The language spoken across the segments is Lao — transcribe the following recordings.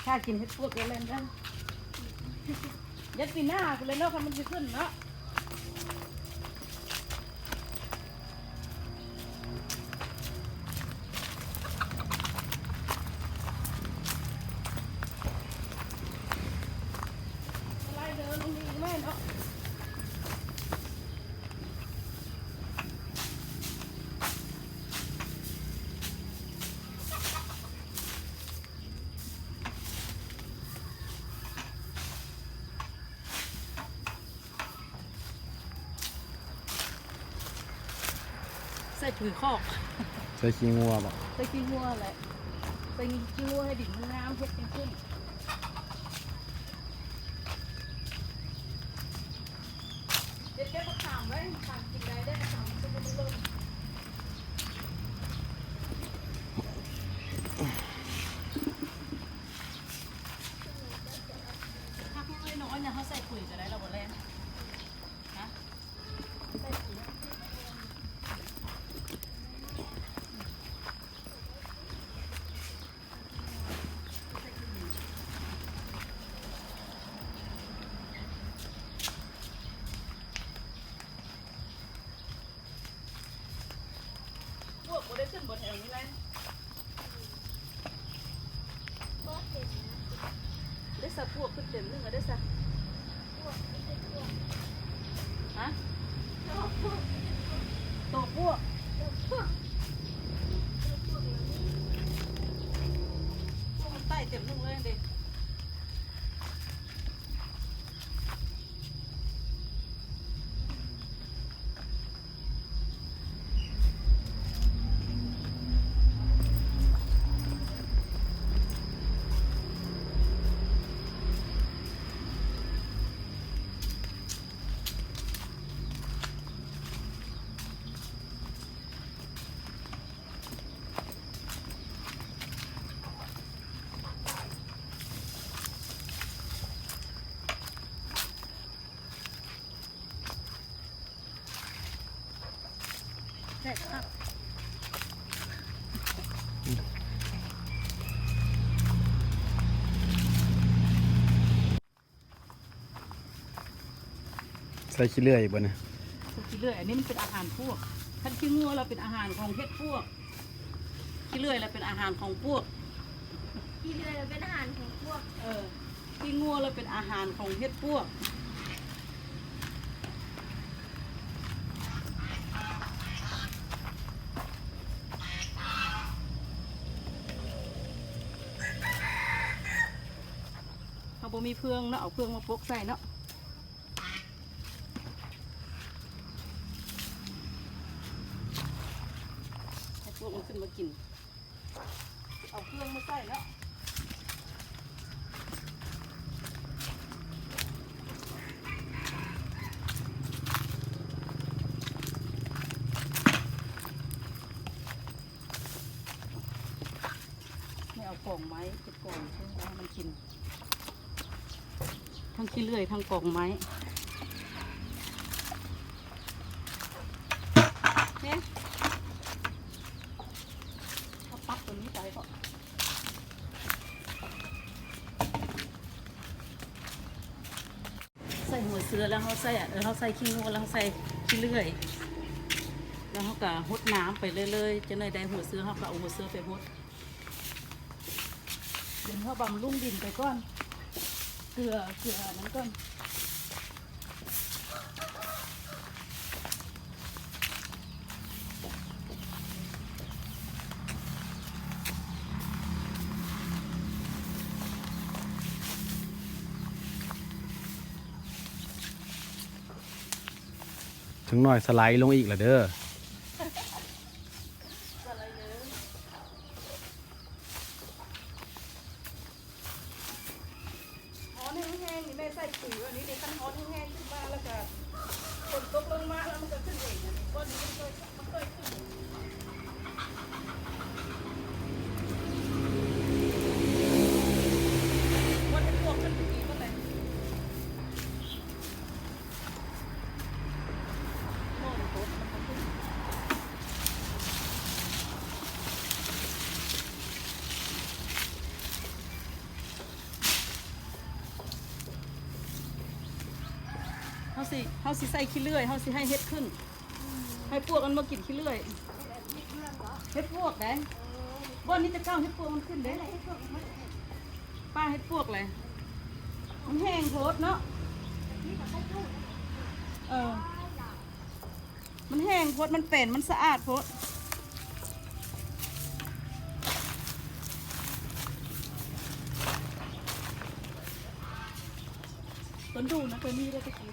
ຖ້າກິນເຫັດປວກແລ້ວແລ່ນເດີ ຍັງປີໜ້າພຸ້ນແຫຼະເນາະ ຄັນມັນຊິຂຶ້ນເນາະ. ສະໄລເດີລົງນີ້ແມ່ນເນາະ. ໃສ່ປຸ໋ຍຄອກ ໃສ່ຂີ້ງົວບໍ? ໃສ່ຂີ້ງົວແຫຼະ ໃສ່ຂີ້ງົວໃຫ້ດິນມັນງາມ ເຫັດຈັ່ງຂຶ້ນ. ເກັບ ເກັບບັກຂາມໄວ້ ບັກຂາມກິນໄດ້ເດີ ບັກຂາມມັນສຸກແລ້ວມັນຫຼົ່ນ. ຜັກນ້ອຍໆ ເຮົາໃສ່ປຸ໋ຍຈະໄດ້ລະບໍ່ແລງ? ຮະ? ພວກບໍ່ໄດ້ຂຶ້ນບໍ່ແຖວນີ້ແຫຼະ. ບໍ່ເຫັນນະ ໄດ້ສະ ພວກຂຶ້ນເຕັມໜຶ່ງແລ້ວເດ້ສະ. ພວກ ພວກ ຮະ? ໂຕພວກ ໂຕພວກ ໂຕພວກ ໂຕພວກ ພວກມັນໄຕ່ເຕັມໜຶ່ງເລີຍເດ້. ແຊບຄັກ. ໃສ່ຂີ້ເລື່ອຍບໍ່ນີ້? ໃສ່ຂີ້ເລື່ອຍ ອັນນີ້ມັນເປັນອາຫານປວກ. ຄັນຂີ້ງົວລະເປັນອາຫານຂອງເຫັດປວກ. ຂີ້ເລື່ອຍລະເປັນອາຫານຂອງປວກ. ຂີ້ເລື່ອຍລະເປັນອາຫານຂອງປວກ. ເອີ ຂີ້ງົວລະເປັນອາຫານຂອງເຫັດປວກ. ເຮົາບໍ່ມີເຟືອງເນາະ ເອົາເຟືອງມາປົກໃສ່ເນາະ. ໃຫ້ພວກມັນຂຶ້ນມາກິນ ເອົາເຟືອງມາໃສ່ເນາະ. ແມ່ເອົາກອງໄມ້ ເກັບກອງເຟືອງໃຫ້ມັນກິນ. ທັງຂີ້ເລື່ອຍ ທັງກອງໄມ້ ເດ້ ເອົາປັກຕົວນີ້ໄປເພາະ ໃສ່ຫົວເຊື້ອແລ້ວເຮົາໃສ່ ເອີ ເຮົາໃສ່ຂີ້ງົວແລ້ວເຮົາໃສ່ຂີ້ເລື່ອຍ ແລ້ວເຮົາກະຫົດນ້ຳໄປເລື້ອຍໆ ຈັກໜ້ອຍໄດ້ຫົວເຊື້ອ ເຮົາກະເອົາຫົວເຊື້ອໄປຫົດ. ດຽວເຮົາບຳລຸງດິນໄປກ່ອນ ເກືອ ເກືອອັນນັ້ນກ່ອນ. ຈັກໜ້ອຍສະໄລລົງອີກລະເດີ. ຮ້ອນແຮງໆ ນີ້ແມ່ໃສ່ປຸ໋ຍອັນນີ້ເດ້ ຄັນຮ້ອນແຮງໆຂຶ້ນມາແລ້ວກະ ຝົນຕົກລົງມາແລ້ວມັນກະຂຶ້ນເອງ ອັນນີ້ກ້ອນນີ້ມັນເຄີຍ ມັນເຄີຍຂຶ້ນ ມັນເປັນພວກຂຶ້ນອີກເມື່ອໃດ. ໂອ້ ມັນຕົກ ມັນບໍ່ຂຶ້ນ. ຊິ ເຮົາຊິໃສ່ຂີ້ເລື່ອຍ ເຮົາຊິໃຫ້ເຫັດຂຶ້ນ ໃຫ້ປວກມັນມາກິນຂີ້ເລື່ອຍ ເຫັດປວກໃດ ບ່ອນນີ້ແຕ່ເກົ່າເຫັດປວກມັນຂຶ້ນເດ້ ປ່າເຫັດປວກແຫຼະ ມັນແຫ້ງໂພດເນາະ ເອີ ມັນແຫ້ງໂພດ ມັນເປັນ ມັນສະອາດໂພດ ຕົ້ນດູ່ນະ ເຄີຍມີເດ້ແຕ່ກີ້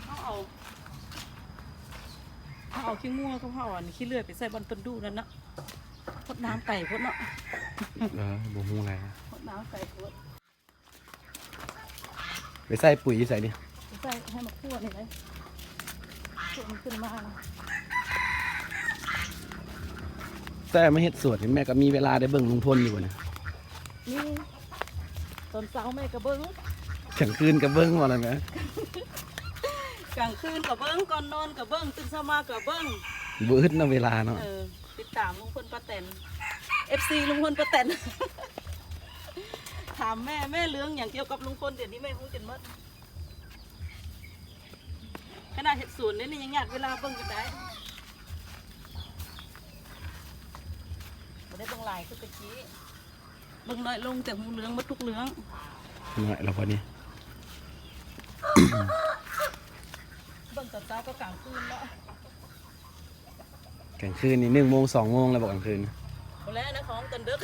ເຮົາເອົາ ເຮົາເອົາຂີ້ງົວກັບເຮົາອັນຂີ້ເລື່ອຍໄປໃສ່ບ່ອນຕົ້ນດູ່ນະ ຫົດນ້ຳໄກໂພດເນາະ ເອີ ບໍ່ຮູ້ແຫຼະ ຫົດນ້ຳໄກໂພດ ໄປໃສ່ປຸ໋ຍຢູ່ໃສນີ້ ໃສ່ໃຫ້ໝາກຖົ່ວນີ້ເດ້ ຖົ່ວມັນຂຶ້ນມາ ແຕ່ມາເຮັດສວນນີ້ແມ່ກໍມີເວລາໄດ້ເບິ່ງລຸງພົນຢູ່ບໍ່ນີ້ ມີ ຕອນເຊົ້າແມ່ກໍເບິ່ງ ກາງຄືນກໍເບິ່ງວ່າແລ້ວແມ່ ກາງຄືນກໍເບິ່ງ ກ່ອນນອນກໍເບິ່ງ ຕື່ນເຊົ້າມາກໍເບິ່ງ ບໍ່ອຶດເນາະເວລາເນາະ ເອີ ຕິດຕາມລຸງພົນປ້າແຕນ ເອັຟຊີ ລຸງພົນປ້າແຕນ ຖາມແມ່ ແມ່ເລື່ອງຫຍັງກ່ຽວກັບລຸງພົນ ດຽວນີ້ແມ່ຮູ້ຈົນໝົດ ຂະໜາດເຮັດສວນເດນີ້ຍັງຍາກເວລາເບິ່ງກັນໄດ້ ບໍ່ໄດ້ເບິ່ງຫຼາຍຄືແຕ່ກີ້ ເບິ່ງນ້ອຍລົງ ແຕ່ຮູ້ເລື່ອງໝົດທຸກເລື່ອງ ນ້ອຍແລ້ວບັດນີ້ ເບິ່ງຕອນເຊົ້າກັບກາງຄືນເນາະ ກາງຄືນນີ້ໜຶ່ງໂມງ ສອງໂມງແລ້ວບໍ່ ກາງຄືນ ບໍ່ແລ້ວນະ ຂອງຕອນດຶກ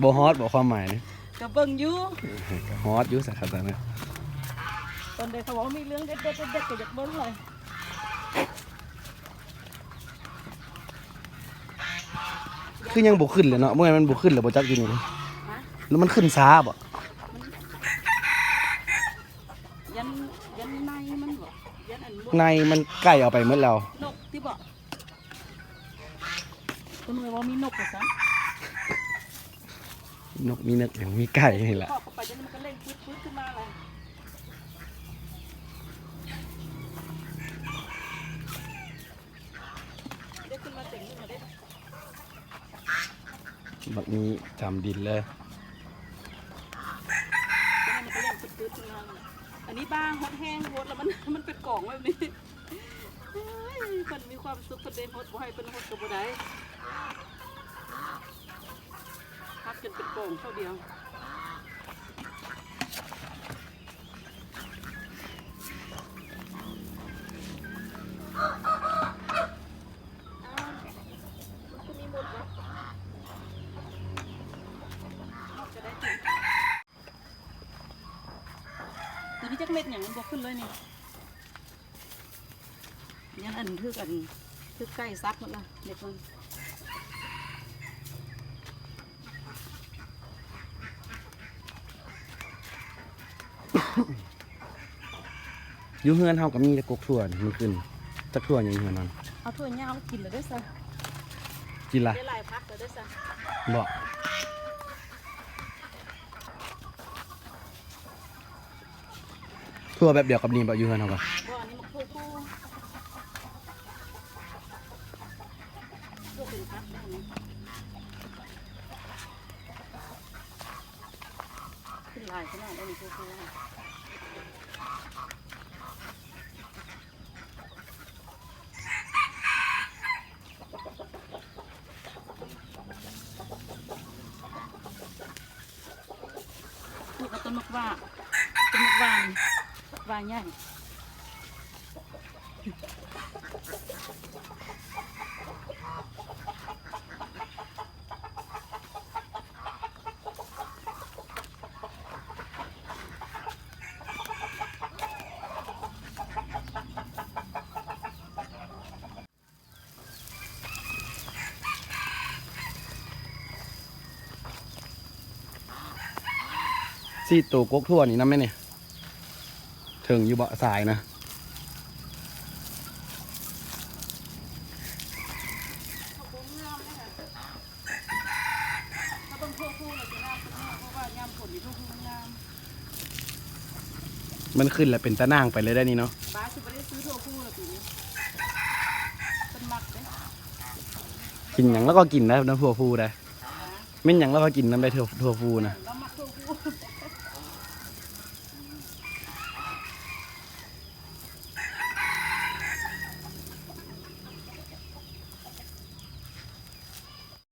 ບໍ່ຮອດບໍ່ ຄວາມໝາຍນີ້ ກໍເບິ່ງຢູ່ ກໍຮອດຢູ່ ສາຂາຕານະ ຕອນໃດເຂົາເວົ້າມີເລື່ອງເດັດໆ ເດັດໆ ກໍຢາກເບິ່ງເລີຍ ຄືຍັງບໍ່ຂຶ້ນເລີຍເນາະ ບໍ່ແມ່ນມັນບໍ່ຂຶ້ນແລ້ວບໍ່ຈັກຢູ່ນີ້ ຮະ ຫຼືມັນຂຶ້ນຊ້າບໍ່ ມັນ ຢ້ານ ຢ້ານໃນມັນບໍ່ ຢ້ານອັນ ໃນມັນໄກ່ເອົາໄປໝົດແລ້ວ ນົກຕິບໍ່ ເພິ່ນວ່າມີນົກວ່າຊັ້ນ ນົກມີນົກ ຍັງມີໄກ່ນີ້ແຫຼະ ເຂົ້າໄປຈັ່ງມັນກໍເລັ່ງປຶດໆ ຂຶ້ນມາເລີຍ ໄດ້ຂຶ້ນມາເຕັມນີ້ມາເດ້ ບັກນີ້ຈຳດິນເລີຍ ອັນນີ້ບ້າ ຫົດແຫ້ງໂພດ ແລ້ວມັນ ມັນເປັນກອງແບບນີ້ ເອີຍ ເພິ່ນມີຄວາມສຸກ ເພິ່ນໄດ້ຫົດ ບໍ່ໃຫ້ເພິ່ນຫົດກໍບໍ່ໄດ້ ຮັດກັນເປັນກອງເທົ່າດຽວ ຕົວນີ້ຈັກເມັດຫຍັງມັນບໍ່ຂຶ້ນເລີຍນີ້ ຍັງອັນຖືກ ອັນຖືກໄກ່ສັບໝົດລະເມັດມັນ. ຢູ່ເຮືອນເຮົາກໍມີແຕ່ກົກຖົ່ວນີ້ ມັນຂຶ້ນຈັກຖົ່ວຫຍັງຢູ່ເຮືອນເຮົາ ເອົາຖົ່ວຍາວກິນແລ້ວເດ້ຊະ ກິນລະ ໄດ້ຫຼາຍຜັກແລ້ວເດ້ຊະ ບໍ່ ຖົ່ວແບບດຽວກັບນີ້ບໍ່ ຢູ່ເຮືອນເຮົາກໍ ບໍ່ ອັນນີ້ໝາກຖົ່ວພູ ຖົ່ວເປັນຜັກແບບນີ້ ຂຶ້ນຫຼາຍຂະໜາດ ອັນນີ້ຄື ຄື ປູກເອົາຕົ້ນໝາກຫວ້າ ຕົ້ນໝາກຫວ້ານີ້ ໝາກຫວ້າໃຫຍ່. ສີ່ໂຕກົກຖົ່ວນີ້ນຳແມ່ນີ້ ເຖິງຢູ່ເບາະສາຍນະ ມັນຂຶ້ນແລ້ວເປັນຕາໜ່າງໄປເລີຍໄດ໋ນີ້ເນາະ ບາຊິບໍ່ໄດ້ຊື້ຖົ່ວພູແລ້ວປີນີ້ ເພິ່ນມັກເດ້. ກິນຫຍັງລາວກໍກິນໄດ້ນຳຖົ່ວຟູໄດ້. ແມ່ນຫຍັງລາວກໍກິນນຳໄດ້ ຖົ່ວ ຖົ່ວຟູນະ.